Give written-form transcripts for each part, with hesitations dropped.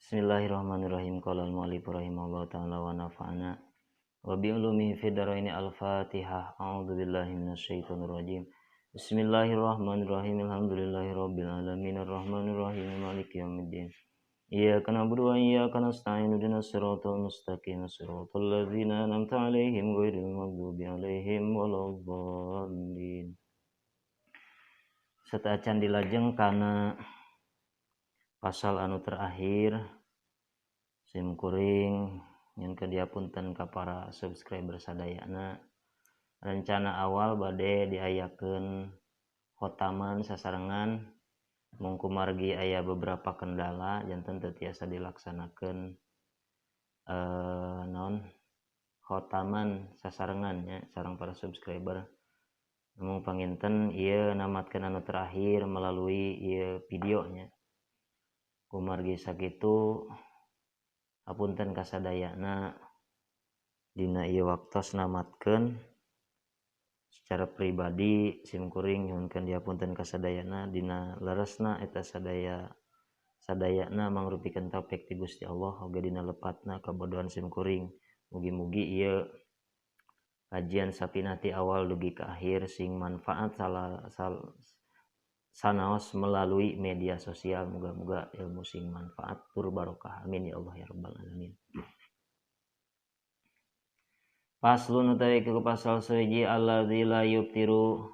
Bismillahirrahmanirrahim. Qala al-mu'allif rahimahullahu ta'ala wa nafa'ana wa bi ulumihi fid dharaini. Al-Fatihah. A'udzu billahi minasyaitonir rajim. Bismillahirrahmanirrahim. Alhamdulillahirabbil alamin arrahmanir rahim maliki yaumiddin. Iyyaka na'budu wa iyyaka nasta'in ihdinas siratal mustaqim siratal ladzina an'amta 'alaihim ghairil maghdubi 'alaihim waladdallin. Sateuacan dilajeng kana pasal anu terakhir, sim kuring nyuhunkeun dihapunten ka para subscriber sadayana. Rencana awal bade diayakeun khotaman sasarengan, mung kumargi aya beberapa kendala janten teu tiasa dilaksanakeun naon khotaman sasarengan nya sareng para subscriber. Mung panginten ieu namatkeun anu terakhir melalui ieu videonya. Kumargi sakitu, hapunten kasadayana dina ieu waktos namatkeun. Secara pribadi sim kuring nyuhunkeun dihapunten kasadayana dina leresna eta sadaya sadayana mangrupikeun taufik ti Gusti Allah, oge dina lepatna kabodohan sim kuring. Mugi-mugi ieu kajian sapinah ti awal dugi ka akhir sing manfaat salah sal, sanaos melalui media sosial. Moga-moga ilmu sing manfaat tur barokah. Amin ya Allah ya rabbal alamin. Faslun utawi ke pasal suci. Alladzi la yubtiru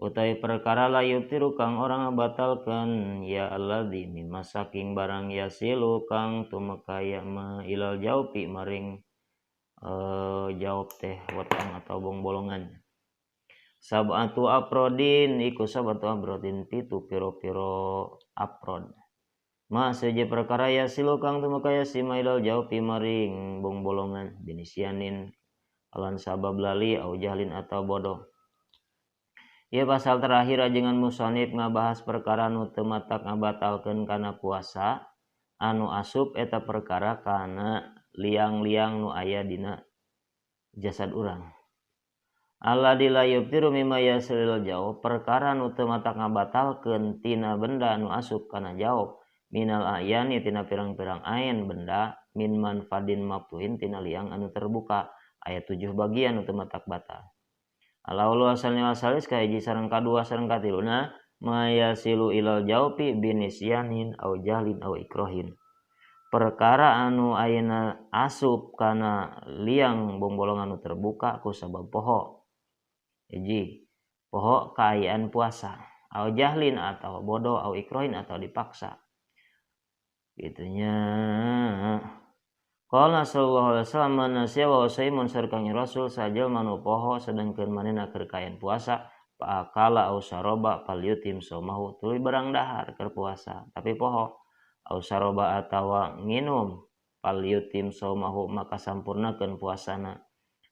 utawi perkara la yubtiru kang ora ngabatalkeun ya alladzi mimma saking barang yasilu kang tumeka ya ma ilal jaufi maring jauf teh weteng atau bongbolongan. Sab'atu afrodin iku sab'atu afrodin pitu piro-piro afrod. Ma seje perkara yasilu kang tumeka ya si ma ilal jaufi maring bongbolongan binisyanin alan sabab lali au jahlin atau bodoh. Ieu pasal terakhir ajengan musonif ngabahas perkara nu teu matak ngabatalkeun kana puasa anu asup eta perkara kana liang-liang nu aya dina jasad urang. Alladzi la yubtiru mimma yasilil jauf perkara nu teu matak ngabatalkeun tina benda nu asup kana jauf minal ayani tina pirang-pirang ain benda min manfadin maftuhin tina liang anu terbuka. Aya 7 bagian nu teu matak batal. Alaulu asalnya asalis kahiji sareng kadua sareng katiluna mayasilu ilal jaufi binisyanin au jahlin au ikrohin. Perkara anu ayeuna asup kana liang bongbolongan anu terbuka ku sabab poho. Hiji, poho kaayaan puasa, au jahlin atau bodoh, au ikrohin atau dipaksa. Gitunya. Qala sallallahu alaihi wasallam man nasiya wa saimun sarkang Rasul sajel manu poho sedengkeun manehna keur kaayaan puasa fa'akala au saroba falyutim somahu tuluy barang dahar keur puasa tapi poho au saroba atawa nginum falyutim somahu maka sampurnakeun puasana.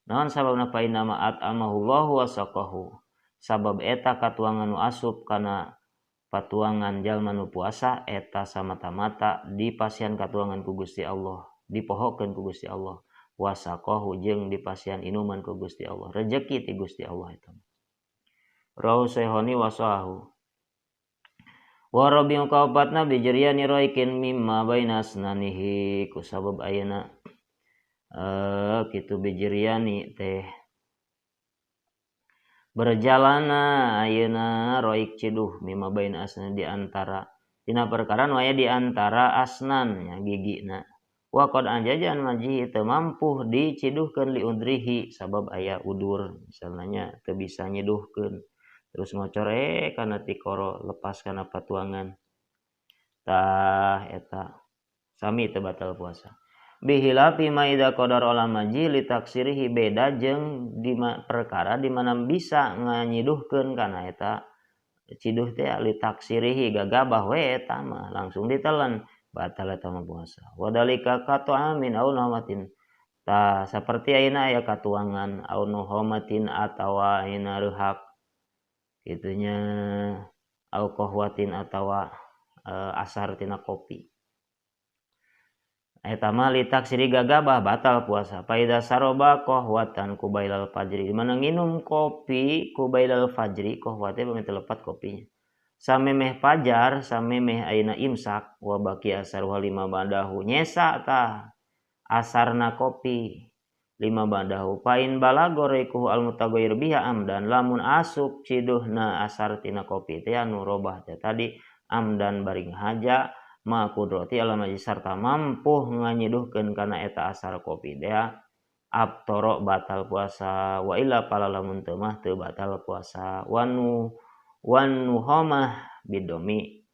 Naon sababna fa inna ma at'amahu Allahu wa saqahu sabab eta katuangan nu asup kana patuangan jalma nu puasa eta samata-mata dipasihan katuangan ku Gusti Allah, dipohokeun ku Gusti Allah, wasaqahu jeung dipasihan inuman ku Gusti Allah, rejeki ti Gusti Allah eta. Rawu Sehoni wasahu. Wa rabi'u kaopatna bijriyani raikin mimma baina asnanihi ku sabab ayeuna kitu bijriyani teh berjalana ayeuna roik ciduh mimma baina asnan di antara tina perkara nu aya di antara asnan nya gigina. Wa qad anjajan majihi teu mampu diciduhkeun li udrihi sabab aya udur misalnya teu bisa nyiduhkeun terus ngocor kana tikoro lepas kana patuangan tah eta sami teu batal puasa. Bihilafi ma idza qadara ala maji li taksirihi beda jeung di perkara di mana bisa nganyiduhkeun kana eta ciduh teh li taksirihi gagabah we eta mah langsung ditelan batal eta mah puasa. Wadalika katu'amin au nahmatin tah saperti ayeuna aya katuangan au nuhamatin atawa ayeuna reuhak kitunya au qahwatin atawa asar tina kopi. Eta mah litaksiri gagabah batal puasa. Faida saroba qahwatan kubailal fajri di mana nginum kopi kubailal fajri qahwate pamit lepat kopinya. Samemeh pajar samemeh ayeuna imsak wa baki asarha lima badahu nyesa tah asarna kopi lima badahu pain balago rekuhu al mutaghayyir biha amdan lamun asup ciduhna asar tina kopi teh anu robah teh tadi amdan baring haja ma kudrati alam majlis sarta mampu nganyiduhkeun kana eta asar kopi teh abtoro batal puasa wa illa pala lamun teu mah teu batal puasa wanu wanuhomah bidomi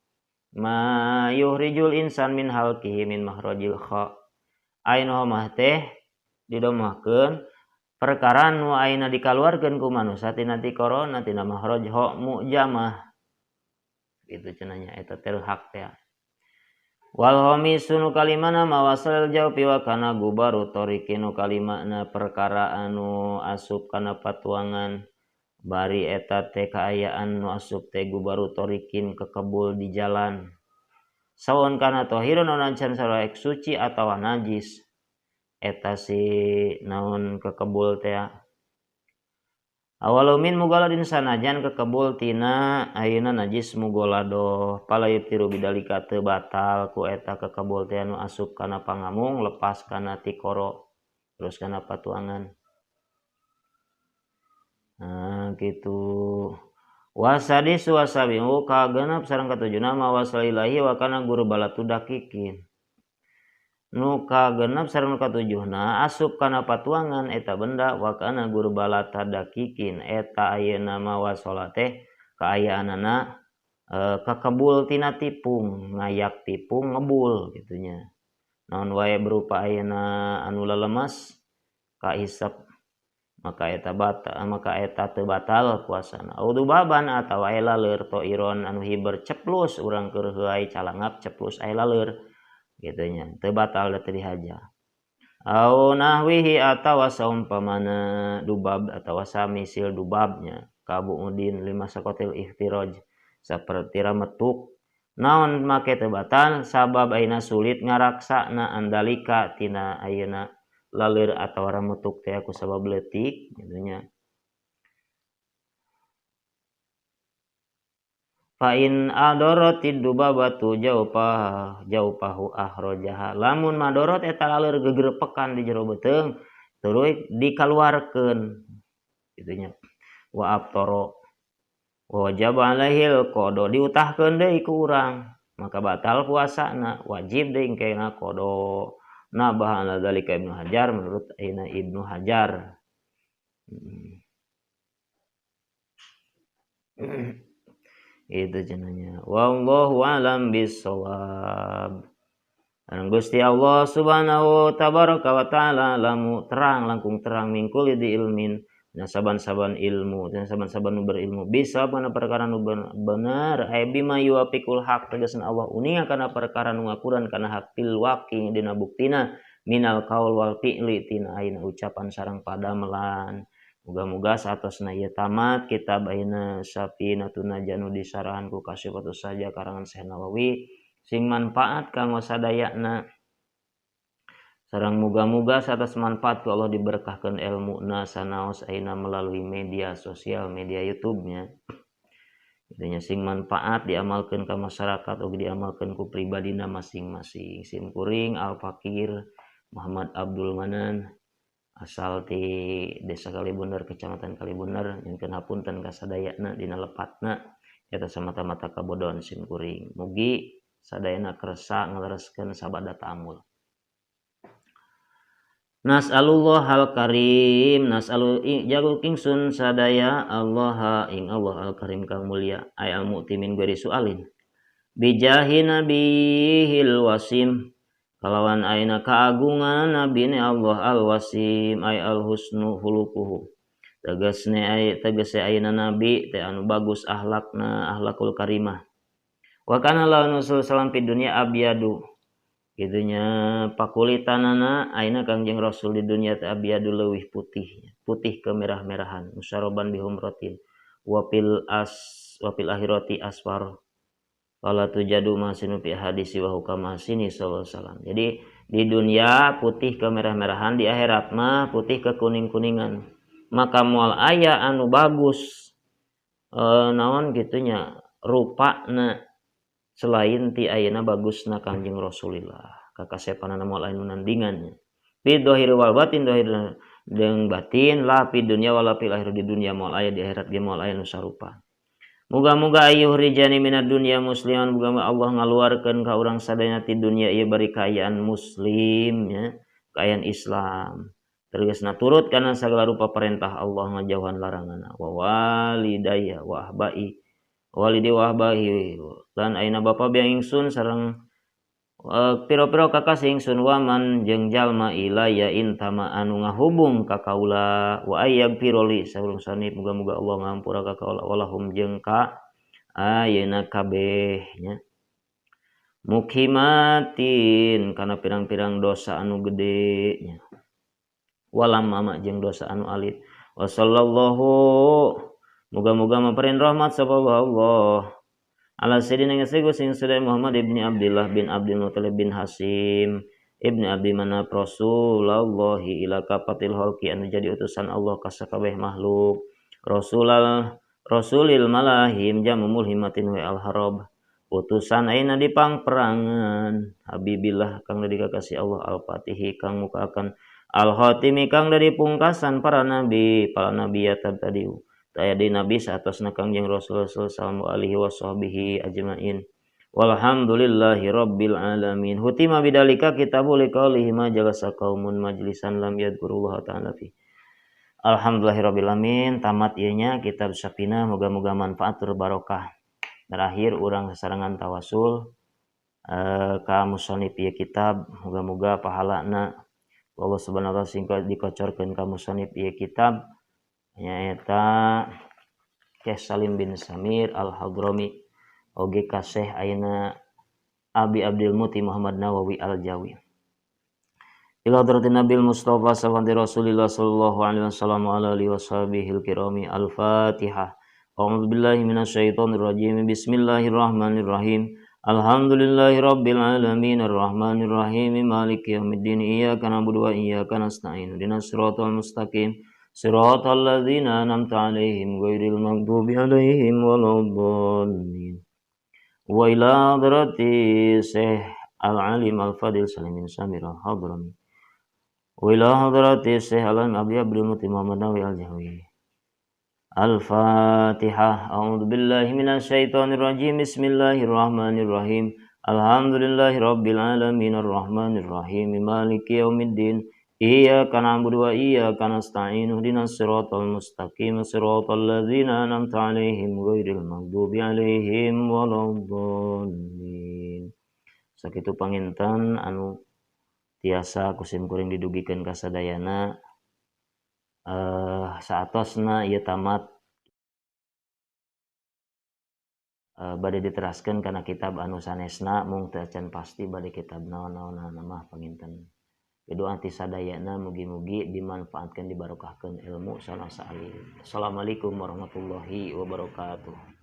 ma yuhrijul insan min halqihi min mahrajil kha ain homah teh didomahkeun perkara nu ayeuna dikaluarkeun ku manusia tina ti korona tina mahraj ho mujamah itu cenahnya eta teh hak teh wal homisu nu kalimana mawasal jaupi wa kana gubaru tariqi nu kalimana perkara anu asup kana patuangan bari eta teh kaayaan nu asup teh gubaru torikin kekebul di jalan sawan kana tohirun naon saraek suci atawa najis eta si naon kekebul teh awalumin mugaladin sanajan kekebul tina ayeuna najis mugolado pala yutiru bidalika teu batal ku eta kekebul teh nu asup kana pangamung lepas kana tikoro terus kana patuangan. Nah gitu wasadi suwasabi kagenep sareng katujuna mawasalilahi wa kana guru balatu dakikin nu kagenep sareng katujuhna asup kana patuangan eta benda wa kana guru balata dakikin eta ayeuna mawasola teh kaayaanana kakebul tina tipung ngayak tipung ngebul gitunya naon wae berupa ayeuna anu lelemas kaisep maka eta batal maka eta teu batal puasana audubaban atawa aya laleur toiron anu hiber ceplus urang keur heuay calangap ceplus aya laleur kitu nya teu batal da teu dihaja au nahwihi atawa saumpamana dubab atawa samisil dubabnya kabuudin lima sakotil ihtiraj saperti rametuk naon make teu batal sabab ayeuna sulit ngaraksana andalika tina ayeuna lalir atau rametuk teh aku sabab leutik gitunya fa in adorotid dubabatu jaupah jaupahu ahrojaha lamun madorot eta laleur gegrepekan di jero beuteung tuluy dikaluarkeun gitunya wa abtoro wajib alaihil qada diutahkeun deui ku urang maka batal puasana wajib deui engkena qada. Nah bahan dzalika Ibnu Hajar menurut aina Ibnu Hajar. Itu cenanya. Wallahu alam bissawab. Gusti Allah Subhanahu tabaraka wa taala lamu terang langkung terang mingkul di ilmin na saban-saban ilmu dan saban-saban nu berilmu bisa kana perkara nu bener ay bima yuafiqul haq tegasna Allah uninga kana perkara nu ngakuran kana hak fil waqi dina buktina minal qaul wal fi'li tina ayeuna ucapan sareng padamelan. Muga-muga satosna ieu tamat kitab ayeuna Safinatun Najah nu disarahan ku Kasyifatus Saja karangan Syekh Nawawi sing manfaat kanggo sadayana sareng muga-muga satas manfaat ku Allah diberkahkan ilmuna sanaos ayeuna melalui media sosial media YouTube-nya. Intinya sing manfaat diamalkeun ka masyarakat oge diamalkeun ku pribadina masing-masing. Sim kuring Al Fakir Muhammad Abdul Manan asal ti Desa Kalibener Kecamatan Kalibener nyungkeun hapunten ka sadayana dina lepatna eta samata-mata kabodohan sim kuring. Mugi sadayana kersa ngalereskeun sabada taamul. Nas'alullah al-karim nas'alu jago kingsun sadaya Allah ing Allah al-karim kang mulia ay al-mu'ti min ghairi su'alin bijahi nabihil wasim kalawan aina keagungan nabine Allah al-wasim ay al-husnu hulukuhu tegasne ay tegese aina nabi teh anu bagus ahlakna ahlakul karimah wa kana lahu sallam fid dunya abyadu gitunya pakulitanana ayeuna Kangjeng Rasul di dunia teh abyadu leuwih putih putih kemerah-merahan musyaroban bihumratin wapil as wapil akhirati asfar wala tujadu masinu fi hadisi wa hukama sini sallallahu alaihi wasallam. Jadi di dunia putih kemerah-merahan, di akhirat mah putih kekuning-kuningan. Maka moal aya anu bagus naon gitunya rupana selain ti ayeuna bagusna Kangjeng Rasulillah kakasepanana moal aya nu nandingannya fi dhahir wal batin dhahir jeung batin la fi dunya wala fil akhir di dunya moal aya di akhirat ge moal aya nu sarupa. Muga-muga ayuh rijani minad dunya musliman, muga Allah ngaluarkeun ka urang sadayana ti dunya ieu bari kaayaan muslim nya, kaayaan Islam. Tegasna turut kana sagala rupa perintah Allah ngajauhan laranganna. Wa walidayya wa ahbai walidi wa ahbai lan ayeuna bapa biang ingsun sareng pira-pira kakasih ingsun waman jeung jalma ilaya intama anu ngahubung ka kaula wa ayyagfirli saurang sanip muga-muga Allah ngampura ka kaula walahum jeung ka ayeuna kabeh nya mukhimatin kana pirang-pirang dosa anu gede nya walam mama jeung dosa anu alit wa sallallahu muga-muga maparin rahmat sapa Allah ala sayyidina sing sadaya Muhammad ibni Abdullah bin Abdul Muthalib bin Hasim ibni Abi Manaf Rasulullah ila kapatil khalqi anu jadi utusan Allah ka sakabeh makhluk rasulal rasulil malahim jamu mulhimatin wa al harab utusan ayeuna di pangperangan habibillah kang dari kakasih Allah al-Fatihi kang muka akan al-Khatimi kang dari pungkasan para nabi ya tadi aya di nabi saatosna Kangjeng Rasul sallallahu alaihi wasahbihi ajmain walhamdulillahi rabbil alamin hutima bidalika kitabu liqaulihi ma jalasa qaumun majlisan lam yadhkurullah ta'ala fi. Alhamdulillahirabbil alamin tamat ieu nya kitab Safinah moga-moga manfaat tur barokah. Terakhir urang sasarengan tawasul ka musannif ieu kitab moga-moga pahalana Allah subhanahu wa ta'ala sing dikocorkeun ka musannif ieu kitab nyaeta Syekh Salim bin Samir Al-Hadrami oge ka Syekh ayeuna Abi Abdul Muti Muhammad Nawawi Al-Jawi ila hadratin Nabil Mustafa sallallahu Rasulillah sallallahu alaihi wasallam wa ala alihi washabihil kirami. Al-Fatihah. A'udzu billahi minasyaitonir rajim. Bismillahirrahmanirrahim. Alhamdulillahi rabbil alamin arrahmanir rahim maliki yaumiddin iyyaka na'budu wa iyyaka nasta'in ihdinas siratal mustaqim siratal ladzina an'amta 'alaihim ghairil maghdubi 'alaihim waladdallin. Wa ila hadrati Syekh Al-Alim Al-Fadil Salim bin Samir Al-Hadrami wa ila hadrati Syekh Al-Alim Abi Abdul Muti Muhammad Nawawi Al-Jawi. Al-Fatihah. A'udzu billahi minasyaitonir rajim. Bismillahirrahmanirrahim. Alhamdulillahi rabbil alamin arrahmanir rahim maliki yaumiddin iyyaka na'budu wa iyyaka nasta'in ihdinas siratal mustaqim siratal ladzina an'amta 'alaihim ghairil maghdubi 'alaihim waladdallin. Sakitu panginten anu tiasa kusim kuring didugikeun ka sadayana saatosna ieu tamat bade diteraskeun kana kitab anu sanesna mung teu acan pasti bade kitab naon-naon mah panginten. Doa ti sadayana mugi-mugi dimanfaatkan dibarokahkeun ilmu sanes. Assalamualaikum warahmatullahi wabarakatuh.